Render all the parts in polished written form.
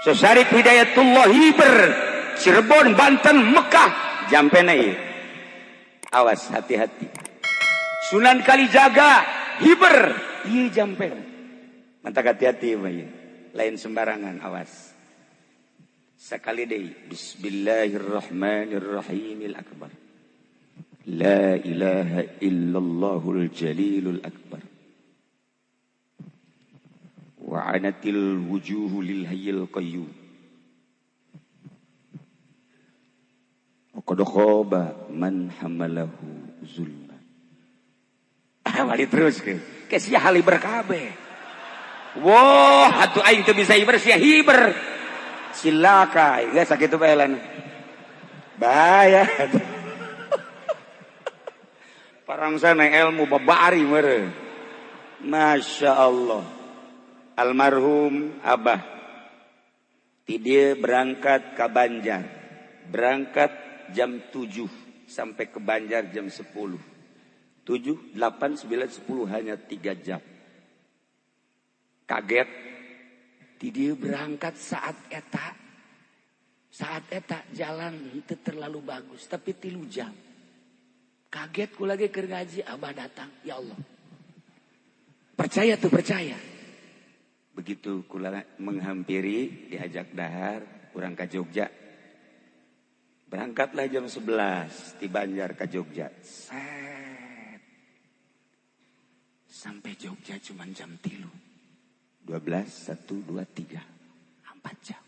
Syekh Syarif Hidayatullah hiber Cirebon, Banten, Mekah jampena ieu. Awas hati-hati. Sunan Kalijaga hiber ieu jampena. Mantak hati-hati mah ieu. Lain sembarangan, awas. Sekali deui bismillahirrahmanirrahimil akbar. La ilaha illallahul jalilul akbar. Wa anatil wujuhu lil hayyil qayyum. Wa qad khaba man hamalahu zulma. Wali terus ke. Ke sia haliber kabeh. Wah, atuh aing teu bisa hiber sia hiber. Silaka, geus sakitu bae lan. Bahaya. Parangsana ilmu babari meureun. Masya Allah. Almarhum Abah ti dieu berangkat ka Banjar. Berangkat jam 7 sampai ke Banjar jam 10. 7, 8, 9, 10 hanya 3 jam. Kaget. Ti dieu berangkat saat eta. Saat eta jalan teu terlalu bagus, tapi 3 jam. Kaget ku lagi keur ngaji, Abah datang, ya Allah. Percaya tuh percaya. Begitu kula menghampiri, diajak dahar, kurang ke Jogja. Berangkatlah jam 11 di Banjar ke Jogja. Set. Sampai Jogja cuma jam 3. 12, 1, 2, 3. 4 jam.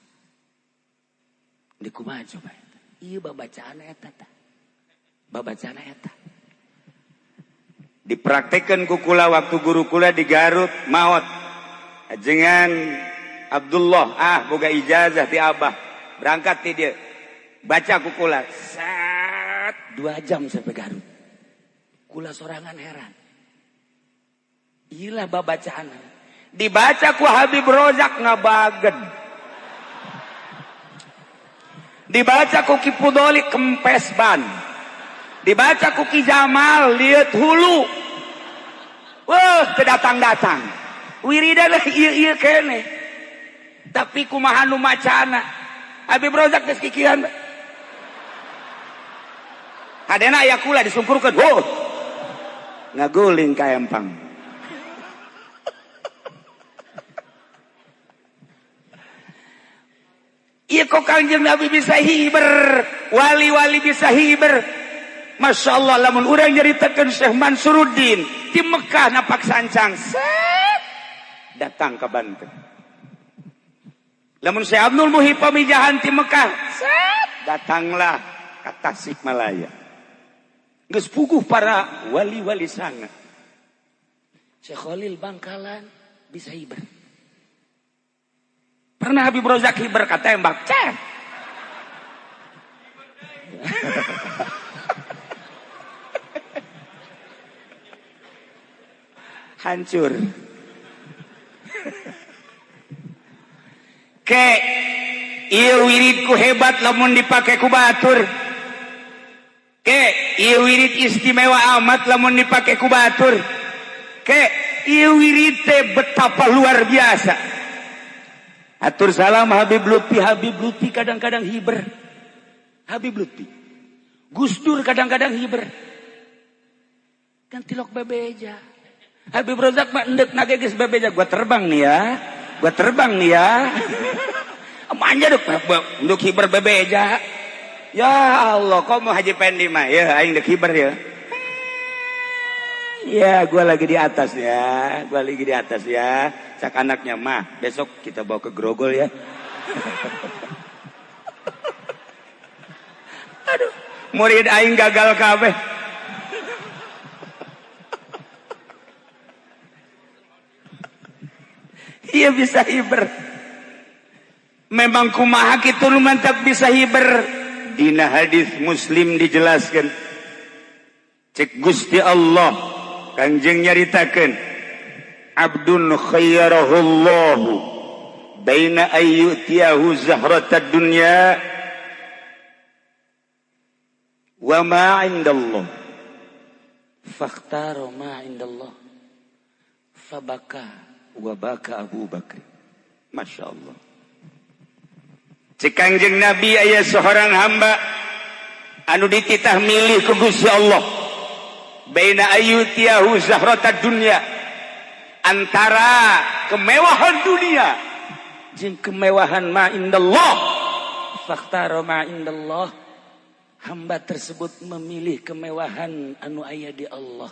Di kumaha coba eta? Ieu babacaan eta tah. Babacaan eta. Dipraktekeun ku kula waktu guru kula di Garut maot. Ajengan Abdullah boga ijazah ti Abah. Berangkat ti dia. Baca ku kula. Set 2 jam sampai Garut. Kula sorangan heran. Iyalah babacaan. Dibaca ku Habib Rozak ngabagen. Dibaca ku Ki Pudoli kempes ban. Dibaca ku Ki Jamal lihat hulu. Wah, kedatang-datang. Wiridan lah ieu-ieu kene. Tapi kumaha nu macana. Habib Rozak geus kikihan. Hadena aya kula disungkurkeun. Huh. Ngaguling ka empang. Ieu kok Kangjeng Nabi bisa hiber, wali-wali bisa hiber. Masya Allah, lamun urang nyaritakeun Syekh Mansuruddin di Mekah napak sancang, set datang ke Banten. Lamun Syekh Abdul Muhyi pamijahan di Mekah, set datanglah ke Tasikmalaya. Geus puguh para wali-wali sana. Syekh Khalil Bangkalan bisa hiber. Pernah Habib Rozak hiber katembak, cek. Hancur. Ke ieu wiridku hebat lamun dipake ku batur. Ke ieu wirid istimewa amat lamun dipake ku batur. Ke ieu wirid teh betapa luar biasa. Atur salam Habib Lutfi, Habib Lutfi kadang-kadang hiber. Habib Lutfi. Gus Dur kadang-kadang hiber. Kan tilok bebeja. Habib Rozak mah endek nage geus bebeja, gua terbang nih ya. Gua terbang nih ya. Manja duk nduk hiber bebeja. Ya Allah, kok mau Haji Pendi mah ya aing dek hiber ya. Ya, gua lagi di atas ya. Gua lagi di atas ya. Cak anaknya mah, besok kita bawa ke Grogol ya. Aduh, murid aing gagal kabeh. Iya bisa hiber. Memang kumaha kitu nu mantap bisa hiber. Dina hadis Muslim dijelaskan. Cek Gusti Allah Kangjeng nyaritakeun abdun khayyarahullahu baina ayyutiyahu zahratad dunya wa ma indallah fakhtara ma indallah fabaka wa baka Abu Bakr. Masya Allah. Cek Kangjeng Nabi, aya seorang hamba anu dititah milih ku Gusti Allah, baina ayyu'thiyahu zahratad dunya, antara kemewahan dunia jeung kemewahan ma indallah, fakhtara ma indallah. Hamba tersebut memilih kemewahan anu aya di Allah.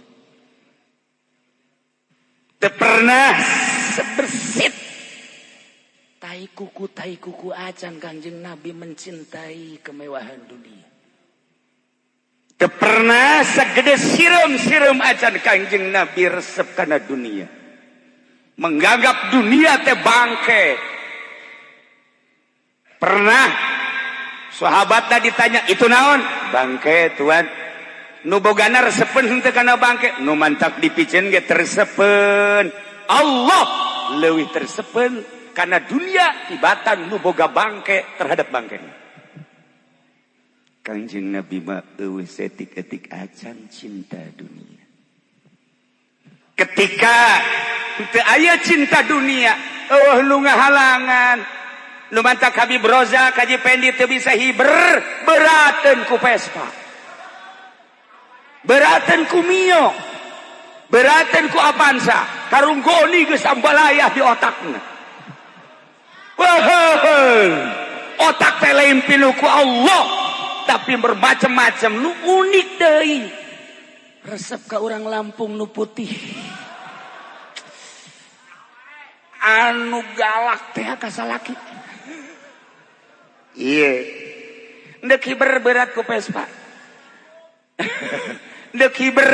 Teu pernah sebersit tai kuku acan Kanjeng Nabi mencintai kemewahan dunia. Teu pernah segede sireum-sireum acan Kanjeng Nabi resep kana dunia. Menganggap dunia teh bangke. Pernah sahabatna ditanya, "Itu naon?" "Bangke, tuan." "Nu bogana resepeun henteu kana bangke?" "Nu mantak dipiceun ge teresepeun." Allah leuwih tersepen karena dunia tibatan nu boga bangke terhadap bangke. Kangjeng Nabi mah euweuh setik-etik acan cinta dunia. Ketika teu aya cinta dunia, euweuh nu ngahalangan. Nu mantak Habib Roza, Kaji Pendi teu bisa hiber, berateun ku Vespa. Berateun ku Mio. Berateun ku Avanza. Karung goni geus ambalayah di otakna. Wah, otak teh lain pinuh ku Allah, tapi bermacam-macam. Nu unik deui. Resep ka orang Lampung nu putih. Anu galak teh ka salaki. Iya. Ndek hiber berat ku Vespa. Ndek hiber,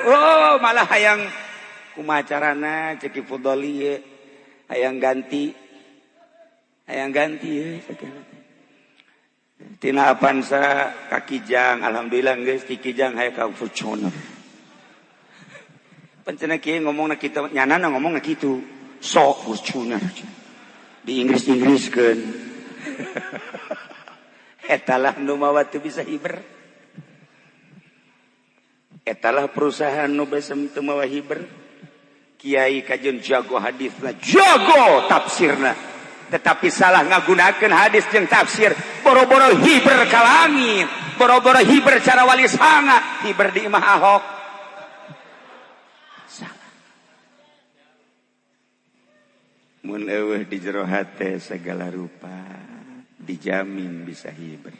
oh, malah hayang kumaha carana cek Fudoli ye. Hayang ganti. Hayang ganti ye. Tina Avanza ka Kijang, alhamdulillah geus ti Kijang hayang ka Fortuner. Pancena kieu ngomongna kitu, nyanana ngomongna kitu. Sok Fortuner. Di Inggris-Inggriskeun. Etalah nu mawa teu bisa hiber. Etalah perusahaan nu bisa teu mawa hiber. Kiai kajeun jago hadisna, jago tafsirna. Tetapi salah ngagunakeun hadis jeung tafsir, boro-boro hiber ka langit, boro-boro hiber cara wali sanga, hiber di imah Ahok. Salah. Mun euweuh di jero hate segala rupa, dijamin bisa hiber.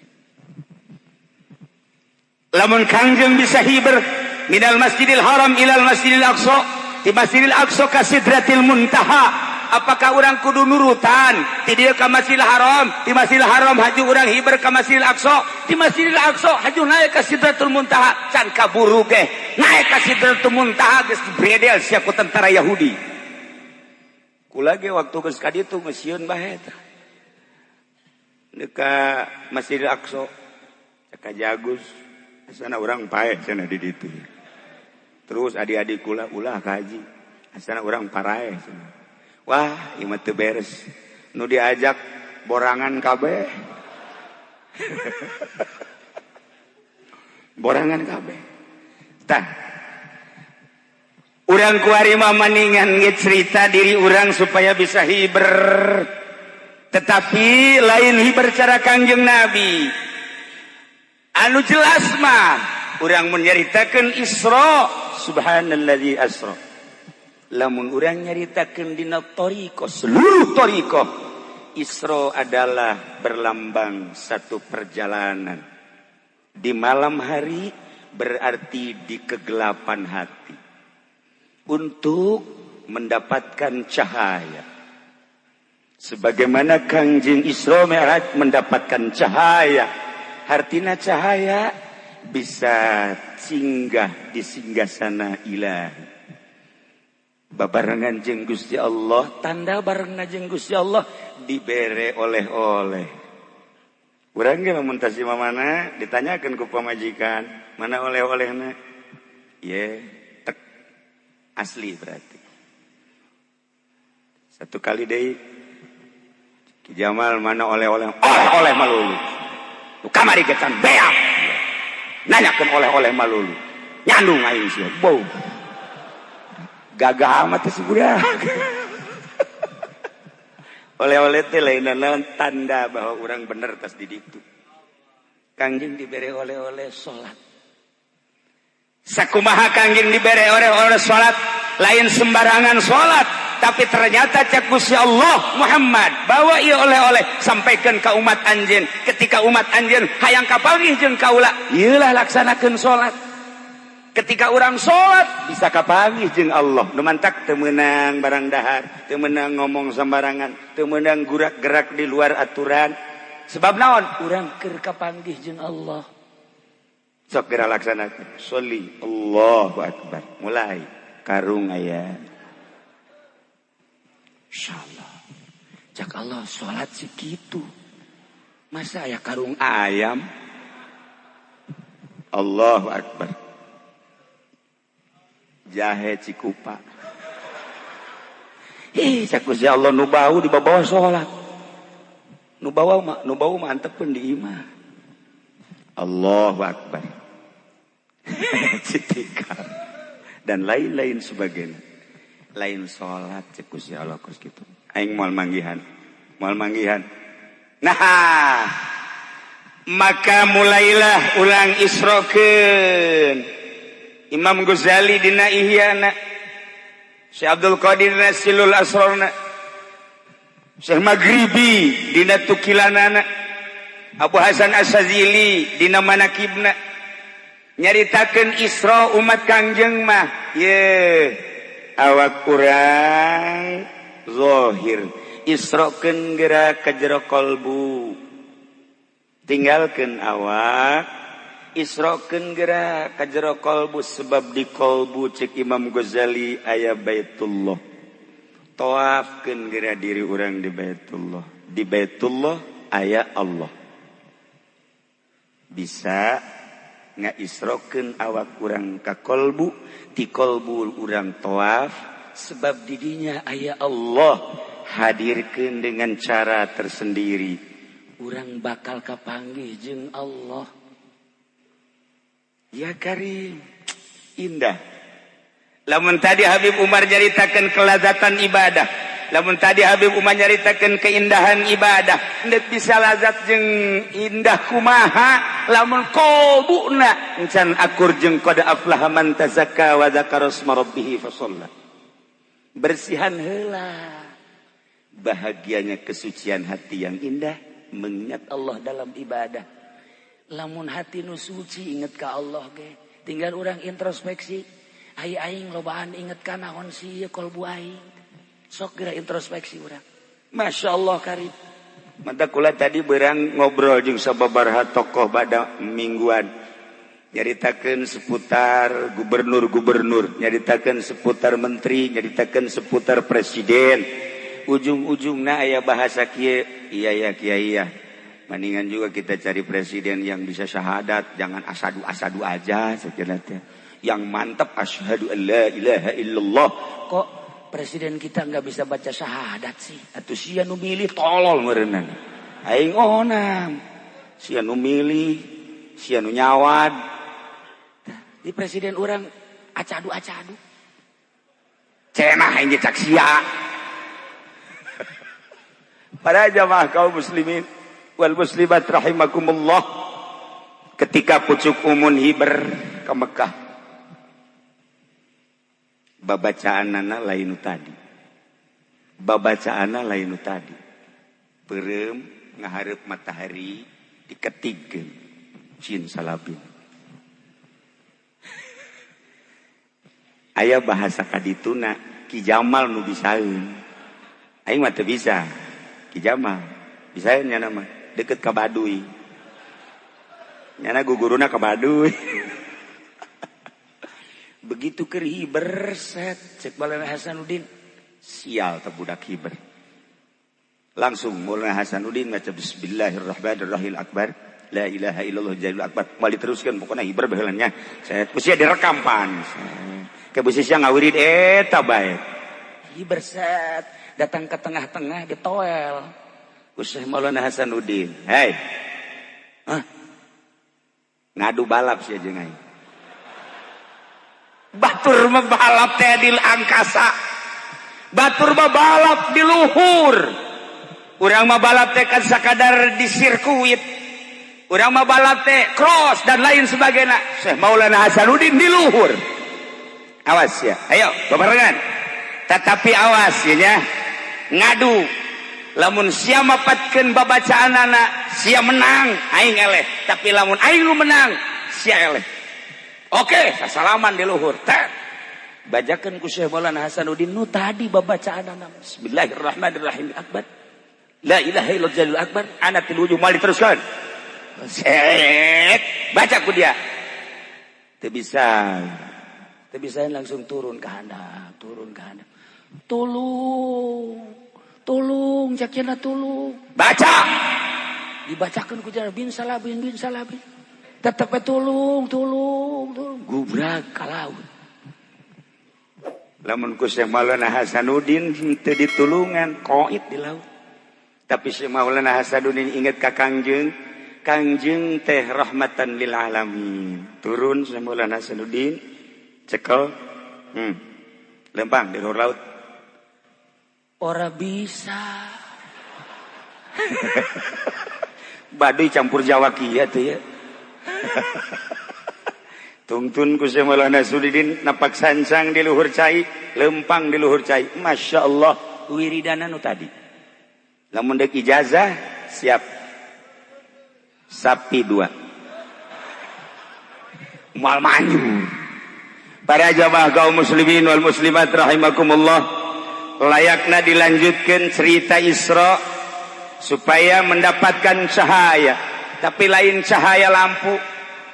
Lamun Kangjeng bisa hiber minal Masjidil Haram ilal Masjidil Aqsa, di Masjidil Aqsa ka Sidratil Muntaha, apakah orang kudu nurutan ti dieu ka Masjidil Haram, di Masjidil Haram haju urang hiber ka Masjidil Aqsa, di Masjidil Aqsa haju naik ka Sidratul Muntaha? Can kaburu ge naik ka Sidratul Muntaha geus dibredel sia ku tentara Yahudi. Kula ge waktu geus ka ditu geus sieun bae eta. Ka Masjidil Aqsa ka Jagus asana urang paeh cenah di ditu. Terus adik-adik kula, "Ulah ka haji, asana urang paraeh cenah." Wah, ieu mah teu beres. Nu diajak borangan kabeh. Borangan kabeh. Tah. Urang kuari mah maningan ge cerita diri urang supaya bisa hiber. Tetapi lain hiber cara Kangjeng Nabi. Anu jelas mah urang menyeritakan Isra, subhanalladzi asra. Lamun urang nyaritakeun dina thariqah, seluruh thariqah, Isra adalah berlambang satu perjalanan. Di malam hari berarti di kegelapan hati. Untuk mendapatkan cahaya. Sebagaimana Kangjeng Isra Mi'raj mendapatkan cahaya. Artinya cahaya bisa singgah di singgasana ilahi. Babarengan jeung Gusti Allah, tanda barengna jeung Gusti Allah dibere oleh-oleh. Urang ge lamun tas mana ditanyakeun ku pamajikan, "Mana oleh-olehna?" Ye, tek asli berarti. Satu kali deui, "Ki Jamal, mana oleh-oleh?" "Oleh-oleh malulu. Nu kamari ge can beak. Nanyakeun oleh-oleh malulu. Nyandung aing sia." Bau. Gagah amat si budak. Oleh-oleh teh lain naon, tanda bahwa orang bener tas di ditu. Kangjeng dibere oleh-oleh salat. Sakumaha kangjeng dibere oleh-oleh salat, lain sembarangan salat, tapi ternyata cek Gusti Allah, Muhammad bawa ieu oleh-oleh, sampaikan ke umat anjeun. Ketika umat anjeun hayang kapanggih jeung kaula, ieu lah laksanakeun salat. Ketika orang salat bisa kapanggih jeung Allah. Nu mantak teu meunang barang dahar, teu meunang ngomong sembarangan, teu meunang gerak-gerak di luar aturan. Sebab naon? Urang keur kapanggih jeung Allah. Sok geura laksanakeun. Sholli, Allahu akbar. Mulai karung aya. Insyaallah. Cak Allah, salat segitu. Masa aya karung ayam? Allahu akbar. Jahe cikupa. Ih, cak Gusti Allah, nu bau dibawa salat. Nu bau mah antepeun di imah. Allahu akbar. Citikar dan lain-lain sebagainya. Lain salat cek Gusti Allah kos kitu. Aing moal manggihan. Moal manggihan. Nah, maka mulailah ulang isrokeun. Imam Ghazali dina Ihyana, Syekh Abdul Qadir Silul Asrorna, Syekh Maghribi dina Tukilanana, Abu Hasan Asyadzili dina Manakibna nyaritakeun Isra umat Kangjeng mah ye awak urang zahir, isrokeun geura ka jero kolbu, tinggalkeun awak, isrokeun geura ka jero kolbu, sebab di kolbu cek Imam Ghazali aya Baitullah. Tawafkeun geura diri urang di Baitullah, di Baitullah aya Allah. Bisa ngaisrokeun awak urang ka kolbu, ti kolbu urang tawaf, sebab didinya aya Allah. Hadirkeun dengan cara tersendiri, urang bakal kapanggih jeung Allah. Ya Karim, indah. Lamun tadi Habib Umar nyaritakeun kelazatan ibadah, lamun tadi Habib Umar nyaritakeun keindahan ibadah, ndek bisa lazat jeung indah kumaha lamun kolbuna encan akur jeung qad aflaha man tazakka wa dzakara asma rabbih fasalla. Bersihan heula. Bahagianya kesucian hati yang indah mengingat Allah dalam ibadah. Lamun hati nu suci inget ka Allah ge, tinggal urang introspeksi, ai aing lobaan inget ka naon sih kolbu aing. Sok geura introspeksi urang. Masya Allah karim. Mata kula tadi berang ngobrol jeung sababaraha tokoh pada mingguan. Nyaritakeun seputar gubernur-gubernur, nyaritakeun seputar menteri, nyaritakeun seputar presiden. Ujung-ujungna aya bahasa kieu, iya ya kiai ya. Mendingan juga kita cari presiden yang bisa syahadat, jangan asadu-asadu aja sekira teh. Yang mantap asyhadu alla ilaha illallah. Kok presiden kita nggak bisa baca syahadat sih? Atuh sia nu milih tolol meureunna. Aing onam. Sia nu milih, sia nu nyawad. Di presiden orang acadu-acadu. Cenah aing cak sia. Para jamaah kaum muslimin wal muslimat rahimakumullah, ketika pucuk umun hiber ke Mekah, babacaanana lain tadi, babacaanana lain tadi, peureum ngahareup matahari, diketigkeun cin salabin. Aya bahasa kadituna Ki Jamal nu bisaeun, aing mah teu bisa. Ki Jamal bisaeun nya mah deket ka Baduy, nyana guguruna ka Baduy. Begitu keur hiber set cek Maulana Hasanuddin, sial teh budak hiber. Langsung Maulana Hasanuddin ngaca bismillahirrahmanirrahim akbar la ilaha illallah jalil akbar, kembali teruskan pokoknya hiber baheulanya. Saya mesti direkam pan ke bisi sia ngawirid eta bae. Hiber set datang ke tengah-tengah ditoel ku Syekh Maulana Hasanuddin, hei, hah? Ngadu balap sia jeung aing. Batur mah balap teh di angkasa, batur mah balap di luhur. Urang mah balap teh kan sakadar di sirkuit, urang mah balap teh cross dan lain sebagainya. Syekh Maulana Hasanuddin di luhur. Awas ya, ayo babarengan. Tetapi awas ya nya, ngadu. Lamun sia mapatkeun babacaanana, sia menang, aing eleh. Tapi lamun aing nu menang, sia eleh. Oke, sasalaman di luhur. Tet. Bacakeun ku Syekh Maulana Hasanuddin nu tadi babacaanana. Bismillahirrahmanirrahim. Akbar. La ilaha illallah jalil akbar. Anatil wujuh mal diteruskan. Set, baca ku dia. Teu bisa. Teu bisa langsung turun ke handap, turun ke handap. Tolong. Tolong, cakina tolong. Baca. Dibacakeun ku jalan bin salabin bin salabin. Tetep we tolong, tolong, tolong. Gubrak ka laut. Lamun ku Syekh Maulana Hasanuddin teu ditulungan, koit di laut. Tapi Syekh Maulana Hasanuddin inget ka Kangjeng, Kangjeng teh rahmatan lil alamin. Turun Syekh Maulana Hasanuddin, cekel, lempang di luar laut. Ora bisa. Baduy campur Jawa kieu tuh ya. Tungtun ku Syekh Maulana Hasanuddin napak sancang di luhur cai, lempang di luhur cai. Masya Allah, wiridana nu tadi. Lamun dek ijazah siap sapi 2 mal manjur. Para jamaah kaum muslimin wal muslimat rahimakumullah, layakna dilanjutkan cerita Isra supaya mendapatkan cahaya, tapi lain cahaya lampu.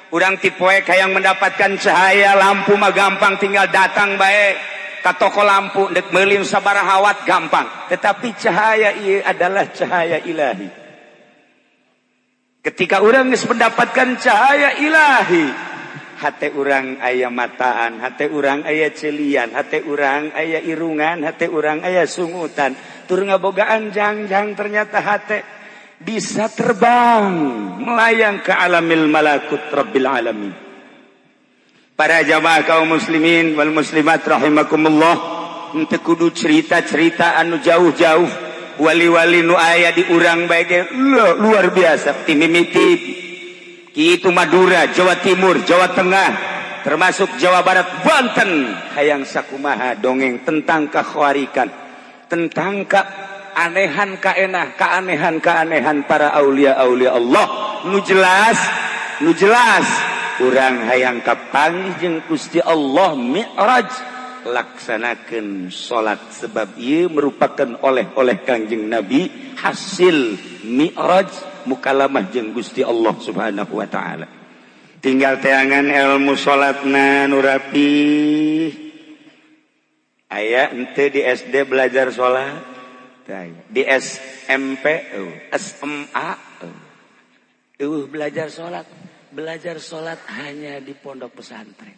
Urang tipoe hayang mendapatkan cahaya lampu mah gampang, tinggal datang bae ka toko lampu dek meuli sabaraha watt gampang. Tetapi cahaya ieu adalah cahaya ilahi. Ketika urang geus mendapatkan cahaya ilahi, hate urang aya mataan, hate urang aya celian, hate urang aya irungan, hate urang aya sungutan, tur ngabogaan jangjang, ternyata hate bisa terbang melayang ke alamil malakut rabbil alamin. Para jamaah kaum muslimin wal muslimat rahimakumullah, henteu kudu cerita-cerita anu jauh-jauh, wali-wali nu aya di urang bae ge luar biasa. Ti mimiti kitu Madura, Jawa Timur, Jawa Tengah, termasuk Jawa Barat, Banten, hayang sakumaha dongeng tentang kekhawarikan, tentang keanehan kaenah, keanehan-keanehan para aulia-aulia Allah. Nu jelas, nu jelas urang hayang kapanggih jeung Gusti Allah Mi'raj, laksanakeun salat sebab ieu merupakan oleh-oleh Kangjeng Nabi hasil Mi'raj mukalamah jeung Gusti Allah Subhanahu wa taala. Tinggal teangan ilmu salatna nu rapi. Aya henteu di SD belajar salat? Di SMP, SMA, belajar salat. Belajar salat hanya di pondok pesantren.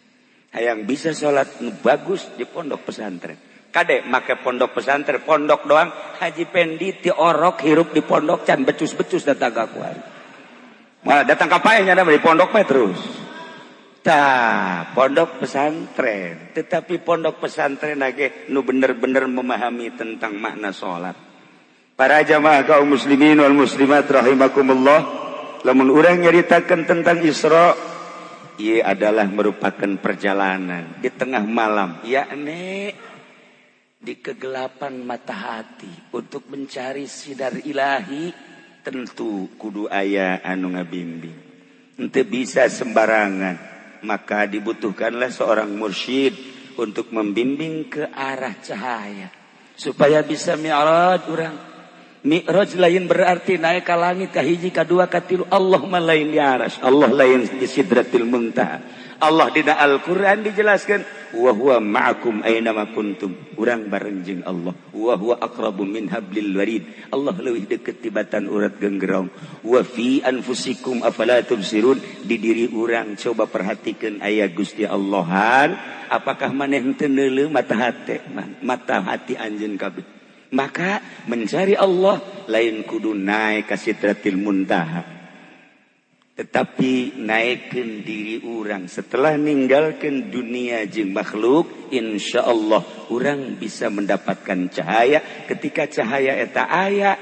Hayang bisa salat nu bagus di pondok pesantren. Kade make pondok pesantren, pondok doang. Haji Pendi ti orok hirup di pondok can becus-becus datang ka kuari. Malah datang ka paehnya di pondok mah terus. Tah, pondok pesantren. Tetapi pondok pesantren lagi nu bener-bener memahami tentang makna salat. Para jamaah kaum muslimin wal muslimat rahimakumullah, lamun urang nyaritakeun tentang Isra, ieu adalah merupakan perjalanan di tengah malam, yakni di kegelapan mata hati untuk mencari sinar ilahi. Tentu kudu aya anu ngabimbing, henteu bisa sembarangan. Maka dibutuhkanlah seorang mursyid untuk membimbing ke arah cahaya supaya bisa mi'raj urang. Mi'raj lain berarti naik ke langit, ka hiji, ka dua, ka tilu. Allah mah lain di aras, Allah lain di sidratil muntaha. Allah dina Al-Qur'an dijelaskan wa huwa ma'akum aina ma kuntum. Urang bareng jeung Allah. Wa huwa aqrabu min hablil warid. Allah leuwih deukeut tibatan urat genggerong. Wa fi anfusikum afala tubsirun. Di diri urang coba perhatikeun aya Gusti Allahan, apakah maneh teu neuleuh mata hati, mata hati anjeun kabeh. Maka mencari Allah lain kudu naik ka sidratil muntaha, tetapi naikkan diri orang setelah ninggalkan dunia jeung makhluk. Insya Allah orang bisa mendapatkan cahaya. Ketika cahaya eta aya,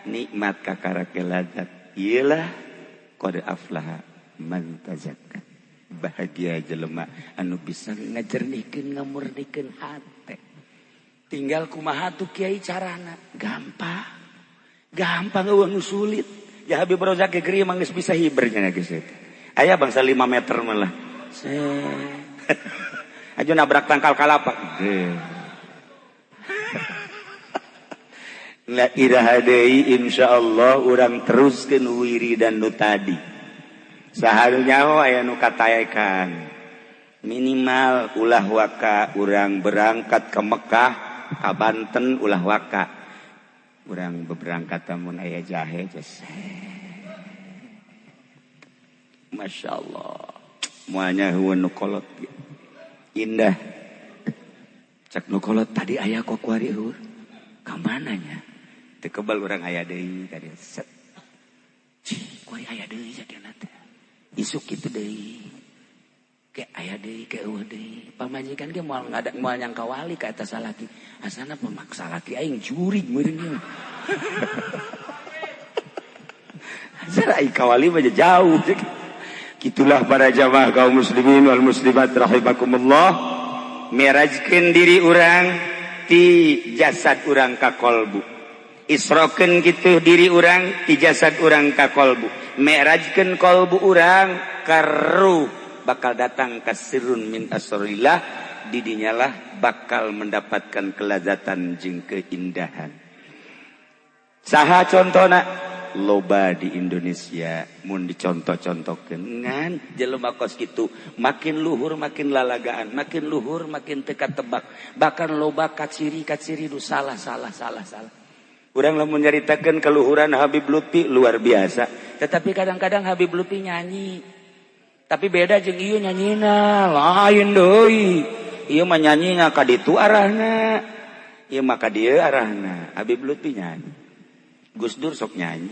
Nikmat kakara kelazat. Iyalah qad aflaha man tazakka. Bahagia jelema anu bisa ngajernihkeun ngamurnikeun hate. Tinggal kumaha tuh kiai carana? Gampang. Gampang eueuh nu sulit. Ya Habib Rozak ge mah geus bisa hibernya geus eta. Aya bangsa 5 meter malah. Aja nabrak tangkal kalapa. La iraha deui insyaallah urang teruskeun wiridan nu tadi. Saharunya aya nu kataekan. Minimal ulah waka urang berangkat ke Mekah, ka Banten ulah waka. Urang berangkat mun aya jahe geus. Masya Allah. Moalnya heueun nu kolot. Indah. Cak nu kolot tadi aya kok kuari heueur. Ka mana nya? Teu kebal urang aya deui tadi. Set. Cih, kuari aya deui sakeuna teh. Isuk kitu deui. Ke aya deui, ke eueuh deui. Pamajikan ge moal ngadak moal nyangka wali ka eta salaki. Asana pemaksa laki aing jurig meureun ieu. Asana aing ka wali mah jauh. Gitulah para jamaah kaum muslimin wal muslimat rahimakumullah. Mirajkeun diri urang ti jasad urang ka kolbu. Isrokeun kitu diri urang ti jasad urang ka kolbu. Mi'rajkeun kolbu urang ka ruh bakal datang ka sirrun min asrillah, didinyalah bakal mendapatkan kelazatan jeung keindahan. Saha contona? Loba di Indonesia mun dicontoh-contohkeun ngan jelema kos kitu makin luhur makin lalagaan, makin luhur makin teka tebak, bahkan loba kaciri-kaciri nu salah salah salah salah. Urang lamun nyaritakeun keluhuran Habib Lutfi luar biasa, tetapi kadang-kadang Habib Lutfi nyanyi tapi beda jeung ieu nyanyina lain deui. Ieu mah nyanyina ka ditu arahna, ieu mah ka dieu arahna. Habib Lutfi nyanyi, Gus Dur sok nyanyi.